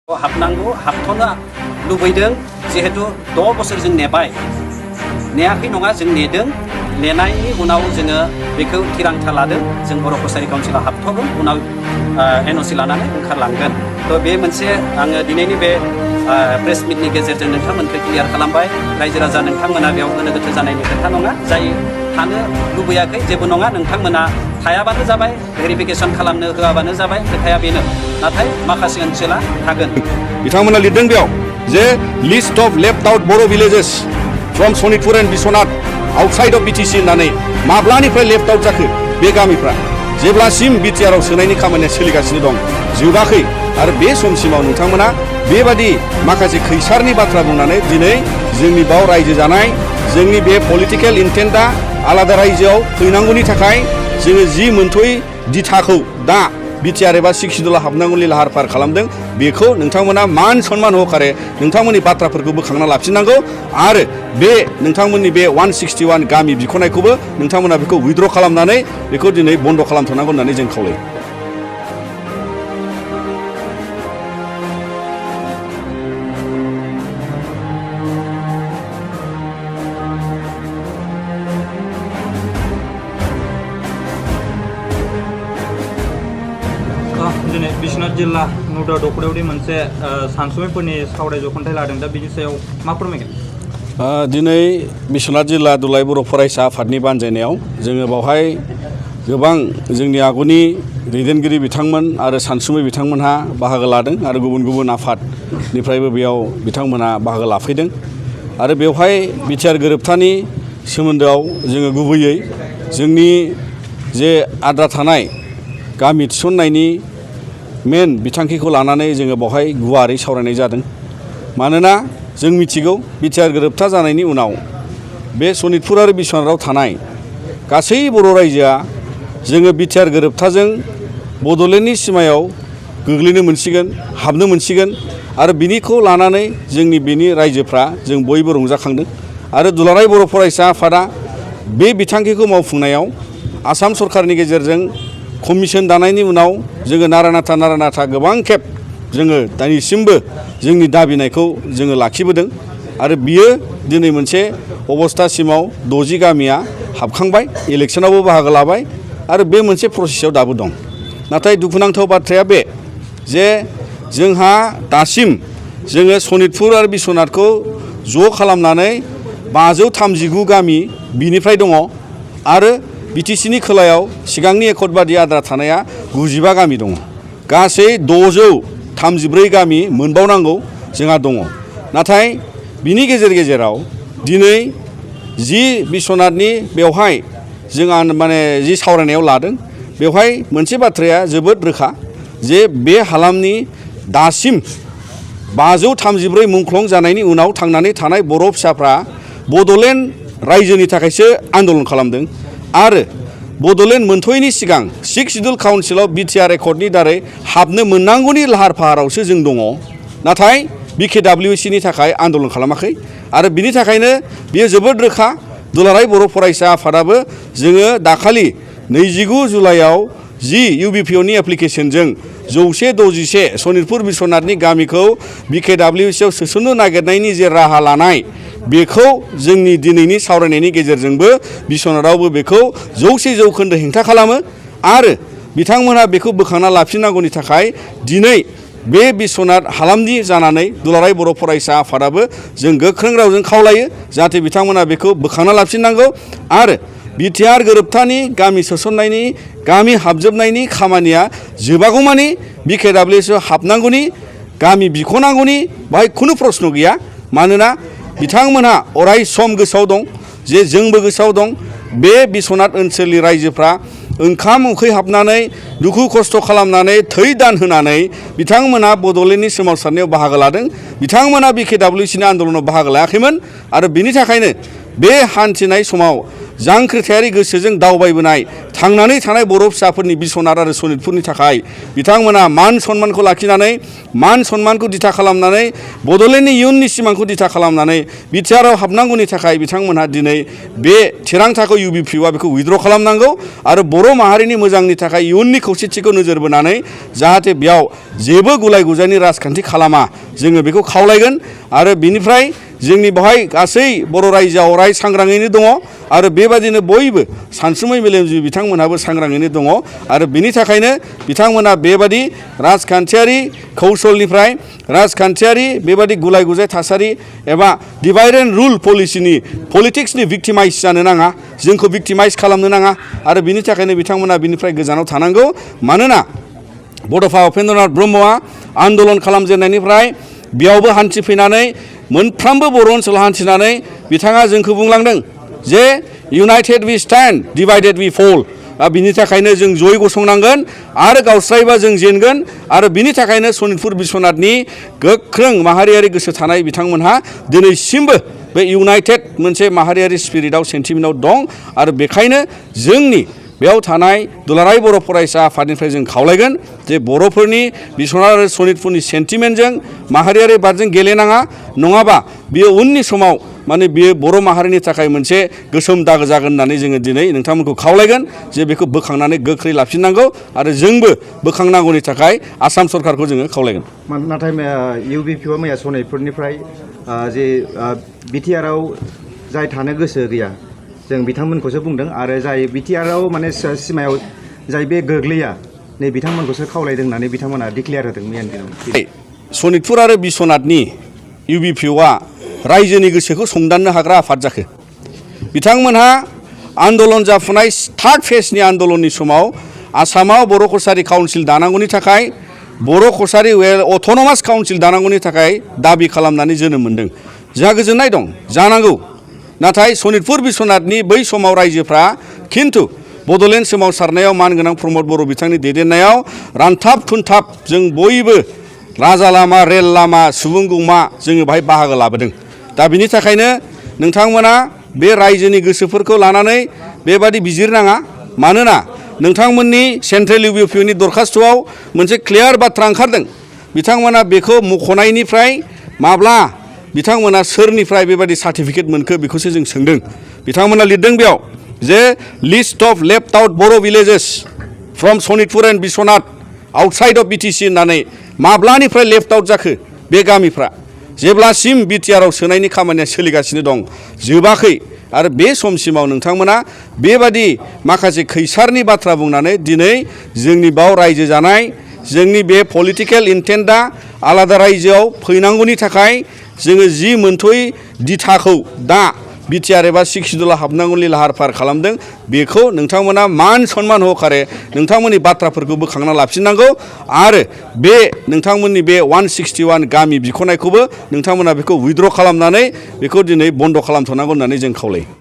हाबनांगौ हाबथ'नो लुबैदों जिहेतु 6 बोसोर जों नेबाय नेयाखै नङा जों नेदों नेनायनि उनाव जोङो बेखौ थिरांथा लादों जों बर' कसारी काउन्सिलाव हाबथ'गोन उनाव एनअसि लानानै ओंखारलांगोन थ' बे मोनसे आङो दिनैनि बे प्रेस मिटनि गेजेरजों नोंथांमोनखौ क्लियार खालामबाय रायजो राजा नोंथांमोना बेयाव गोनो गोथो जानायनि खोथा नङा जाय थानो लुबैयाखै जेबो नङा नोंथांमोना थायाबानो जाबाय भेरिफिकेसन खालामनो होआबानो जाबाय खोथाया बेनो नाथाय माखासे ओनसोला थागोन बिथांमोना लिरदों बेयाव जे list of left out Bodo' villages from Sonitpur and Biswanath outside of BTC होननानै माब्लानिफ्राय लेफ्ट आउट जाखो बे गामिफ्रा जेब्लासिम बिटिआरआव सोनायनि खामानिया सोलिगासिनो दं जोबाखै आरो बे समसिमाव नोंथांमोना बेबादि माखासे खैसारनि बाथ्रा बुंनानै दिनै जोंनि बाव रायजो जानाय जोंनि बे पलिटिकेल इन्टेन्टआ आलादा रायजोआव फैनांगौनि थाखाय जोङो जि मोनथ'यै दिथाखौ दा बिटिआर एबा 6 सिडुलाव हाबनांगौनि लाहार फाहार खालामदों बेखौ नोंथांमोना मान सन्मान होखारे नोंथांमोननि बाथ्राफोरखौ बोखांना लाफिननांगौ आरो बे नोंथांमोननि बे 161 गामि बिख'नायखौबो नोंथांमोना बेखौ उइथड्र खालामनानै बेखौ दिनै बन्द खालामथ'नांगौ होननानै जों खावलायो दिनै बिश्वनाथ जिल्ला नौदा दख'रायावदि मोनसे सानसुमैफोरनि सावराय जख'न्थाय लादों दा बिनि सायाव मा फोरमायगोन दिनै बिश्वनाथ जिल्ला दुलाराय बर' फरायसा आफादनि बानजायनायाव जोङो बावहाय गोबां जोंनि आगुनि दैदेनगिरि बिथांमोन आरो सानसुमै बिथांमोनहा बाहागो लादों आरो गुबुन गुबुन आफादनिफ्रायबो बेयाव बिथांमोनहा बाहागो लाफैदों आरो बेवहाय बिटिआर गोरोबथानि सोमोन्दोआव जोङो गुबैयै जोंनि जे आद्रा थानाय गामि थिसननायनि मेन बिथांखिखौ लानानै जोङो बेवहाय गुवारै सावरायनाय जादों मानोना जों मिथिगौ बिटिआर गोरोबथा जानायनि उनाव बे सनितपुर आरो बिश्वनाथआव थानाय गासै बर' रायजोआ जोङो बिटिआर गोरोबथाजों बड'लेण्डनि सिमायाव गोग्लैनो मोनसिगोन हाबनो मोनसिगोन आरो बिनिखौ लानानै जोंनि बेनि रायजोफ्रा जों बयबो रंजाखांदों आरो दुलाराय बर' फरायसा आफादा बे बिथांखिखौ मावफुंनायाव आसाम सरकारनि गेजेरजों कमिसन दानायनि उनाव जोङो नारा नाथा गोबां खेब जोङो दासिमबो जोंनि दाबिनायखौ जोङो लाखिबोदों आरो बियो दिनै मोनसे अबस्थासिमाव 60 गामिया हाबखांबाय इलेक्सनावबो बाहागो लाबाय आरो बे मोनसे प्रसेसआव दाबो दं नाथाय दुखुनांथाव बाथ्राया बे जे जोंहा दासिम जोङो सनितपुर आरो बिश्वनाथखौ ज' खालामनानै 539 गामि बिनिफ्राय दङ आरो बिटिसिनि खोलायाव सिगांनि एकट बादि आद्रा थानाया 95 गामि दङ गासै 634 गामि मोनबावनांगौ जोंहा दङ नाथाय बिनि गेजेराव दिनै जि बिश्वनाथनि बेवहाय जोंहा माने जि सावरायनायाव लादों बेवहाय मोनसे बाथ्राया जोबोद रोखा जे बे हालामनि दासिम 534 मुंख्लं जानायनि उनाव थांनानै थानाय बर' फिसाफ्रा बड'लेण्ड रायजोनि थाखायसो आन्दलन खालामदों आरो बड'लेण्ड मोनथ'यैनि सिगां 6 सिडुल काउन्सिलाव बिटिआर एकर्डनि दारै हाबनो मोननांगौनि लाहार फाहारावसो जों दङ नाथाय बिकेडब्लिउसिनि थाखाय आन्दलन खालामाखै आरो बिनि थाखायनो बियो जोबोद रोखा दुलाराय बर' फरायसा आफादाबो जोङो दाखालि 29 जुलाइआव जि इउबिपिअनि एप्लिकेसनजों 161 सनितपुर बिश्वनाथनि गामिखौ बिकेडब्लिउसिआव सोसननो नागिरनायनि जे राहा लानाय बेखौ जोंनि दिनैनि सावरायनायनि गेजेरजोंबो बिश्वनाथआवबो बेखौ 100% हेंथा खालामो आरो बिथांमोनहा बेखौ बोखांना लाफिननांगौनि थाखाय दिनै बे बिश्वनाथ हालामनि जानानै दुलाराय बर' फरायसा आफादाबो जों गोख्रों रावजों खावलायो जाहाथे बिथांमोना बेखौ बोखांना लाफिननांगौ आरो बिटिआर गोरोबथानि गामि सोसननायनि गामि हाबजोबनायनि खामानिया जोबागौमानि बिकेडब्लिउसिआव हाबनांगौनि गामि बिख'नांगौनि बाहाय खुनु प्रश्न गैया मानोना बिथांमोनहा अराय सम गोसोआव दं जे जोंबो गोसोआव दं बे बिश्वनाथ ओनसोलनि रायजोफ्रा ओंखाम उखै हाबनानै दुखु खस्थ' खालामनानै थै दान होनानै बिथांमोना बड'लेण्डनि सोमावसारनायाव बाहागो लादों बिथांमोना बिकेडब्लिउसिनि आन्दलनाव बाहागो लायाखैमोन आरो बिनि थाखायनो बे हान्थिनाय समाव जांख्रिथायारि गोसोजों दावबायबोनाय थांनानै थानाय बर' फिसाफोरनि बिस्वनाथ आरो सनितपुरनि थाखाय बिथांमोना मान सन्मानखौ लाखिनानै मान सन्मानखौ दिथा खालामनानै बड'लेण्डनि इयुननि सिमांखौ दिथा खालामनानै बिटिआरआव हाबनांगौनि थाखाय बिथांमोनहा दिनै बे थिरांथाखौ UBPआ बेखौ उइथड्र खालामनांगौ आरो बर' माहारिनि मोजांनि थाखाय इयुननि खौसेथिखौ नोजोर बोनानै जाहाथे बेयाव जेबो गुलाय गुजायनि राजखान्थि खालामा जोङो बेखौ खावलायगोन आरो बिनिफ्राय जोंनि बेवहाय गासै बर' रायजोआव अराय सांग्राङैनो दङ आरो बेबादिनो बयबो सानसुमै मेलेमजिबि बिथांमोनहाबो सांग्राङैनो दङ आरो बिनि थाखायनो बिथांमोना बेबादि राजखान्थियारि कौशलनिफ्राय राजखान्थियारि बेबादि गुलाय गुजाय थासारि एबा डिभाइड एन्ड रुल पलिटिक्सनि भिक्टिमाइज जानो नाङा जोंखौ भिक्टिमाइज खालामनो नाङा आरो बिनि थाखायनो बिथांमोना बिनिफ्राय गोजानाव थानांगौ मानोना बड'फा उपेन्द्रनाथ ब्रह्मआ आन्दलन खालामजेननायनिफ्राय बेयावबो हान्थिफैनानै मोनफ्रोमबो बर' ओनसोलाव हान्थिनानै बिथाङा जोंखौ बुंलांदों जे united we stand divided we fall बिनि थाखायनो जों जयै गसंनांगोन आरो गावस्रायोबा जों जेनगोन आरो बिनि थाखायनो सनितपुर बिस्वनाथनि गोख्रों माहारियारि गोसो थानाय बिथांमोनहा दिनैसिमबो बे इउनाइटेड मोनसे माहारियारि स्पिरिटआव सेन्टिमेन्टआव दं आरो बेखायनो जोंनि बेयाव थानाय दुलाराय बर' फरायसा आफादनिफ्राय जों खावलायगोन जे बर'फोरनि बिस्वनाथ आरो सनितपुरनि सेन्टिमेन्टजों माहारियारि बादजों गेलेनाङा नङाबा बियो उननि समाव माने बियो बर' माहारिनि थाखाय मोनसे गोसोम दागो जागोन होननानै जोङो दिनै नोंथांमोनखौ खावलायगोन जे बेखौ बोखांनानै गोख्रै लाफिननांगौ आरो जोंबो बोखांनांगौनि थाखाय आसाम सरकारखौ जोङो खावलायगोन। नाथाय UBPआ मैया सनितपुरनिफ्राय जे बिटिआरआव जाय थानो गोसो गैया जों बिथांमोनखौसो बुंदों आरो जाय बिटिआरआव माने सिमायाव जाय बे गोग्लैया नै बिथांमोनखौसो खावलायदों होननानै बिथांमोना डिक्लेयार होदों मैयानि दिनाव। सनितपुर आरो बिस्वनाथनि UBPआ रायजोनि गोसोखौ संदाननो हाग्रा आफाद जाखो बिथांमोनहा आन्दलन जाफुनाय थार्ड फेजनि आन्दलननि समाव आसामाव बर' कसारि काउन्सिल दानांगौनि थाखाय बर' कसारि अट'नमास काउन्सिल दानांगौनि थाखाय दाबि खालामनानै जोनोम मोन्दों जोंहा गोजोननाय दं जानांगौ नाथाय सनितपुर बिस्वनाथनि बै समाव रायजोफ्रा खिन्थु बड'लेण्ड सोमावसारनायाव मानगोनां प्रमद बर' बिथांनि दैदेननायाव रानथाब थुनथाब जों बयबो राजा लामा रेल लामा सुबुंगौमा जोङो बाहाय बाहागो लाबोदों दा बिनि थाखायनो नोंथांमोना बे रायजोनि गोसोफोरखौ लानानै बेबादि बिजिरनाङा मानोना नोंथांमोननि सेन्ट्रेल UBPनि दरखास्तआव मोनसे क्लियार बाथ्रा ओंखारदों बिथांमोना बेखौ मख'नायनिफ्राय माब्ला बिथांमोना सोरनिफ्राय बेबादि सार्टिफिकेट मोनखो बेखौसो जों सोंदों बिथांमोना लिरदों बेयाव जे list of left out Bodo' villages from Sonitpur and Biswanath outside of BTC होननानै माब्लानिफ्राय लेफ्ट आउट जाखो बे गामिफ्रा जेब्लासिम बिटिआरआव सोनायनि खामानिया सोलिगासिनो दं जोबाखै आरो बे समसिमाव नोंथांमोना बेबादि माखासे खैसारनि बाथ्रा बुंनानै दिनै जोंनि बाव रायजो जानाय जोंनि बे पलिटिकेल इन्टेन्टआ आलादा रायजोआव फैनांगौनि थाखाय जोङो जि मोनथ'यै दिथाखौ दा बिटिआर एबा 6 सिडुलाव हाबनांगौनि लाहार फाहार खालामदों बेखौ नोंथांमोना मान सन्मान होखारे नोंथांमोननि बाथ्राफोरखौ बोखांना लाफिननांगौ आरो बे नोंथांमोननि बे 161 गामि बिख'नायखौबो नोंथांमोना बेखौ उइथड्र खालामनानै बेखौ दिनै बन्द खालामथ'नांगौ होननानै जों खावलायो।